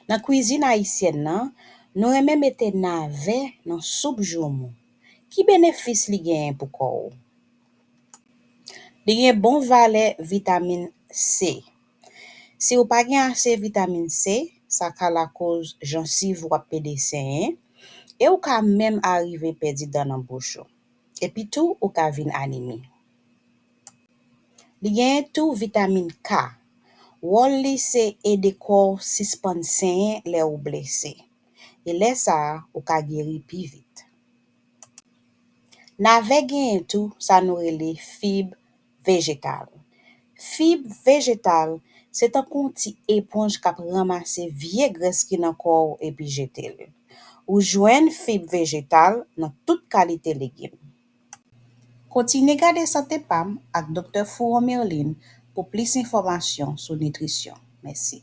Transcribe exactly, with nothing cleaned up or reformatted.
Nan kwizin ayisyèn nan, nou renmen mete navè nan soup joumou. Ki benefis li genyen pou kò w? Li gen bon valè vitamin C. Si w pa gen ase vitamin C, sa ka lakoz jansiv w ap pede senyen, e w ka menm arive pèdi dan nan bouch ou. Epi tou, ou ka vin anemi. Li genyen tou vitamin K. Wòl li se ede kò w sispann senyen lè ou blese. E lè sa a, ou ka geri pi vit. Navè genyen tou sa nou rele fib vejetal. Fib vejetal se tankou yon ti eponj k ap ranmase vye grès ki nan kò w epi jete l. Ou jwenn fib vejetal nan tout kalite legim. Kontinye gade Sante Pa m ak Doktè Fouron Merlin pou plis enfòmasyon sou nitrisyon. Mèsi.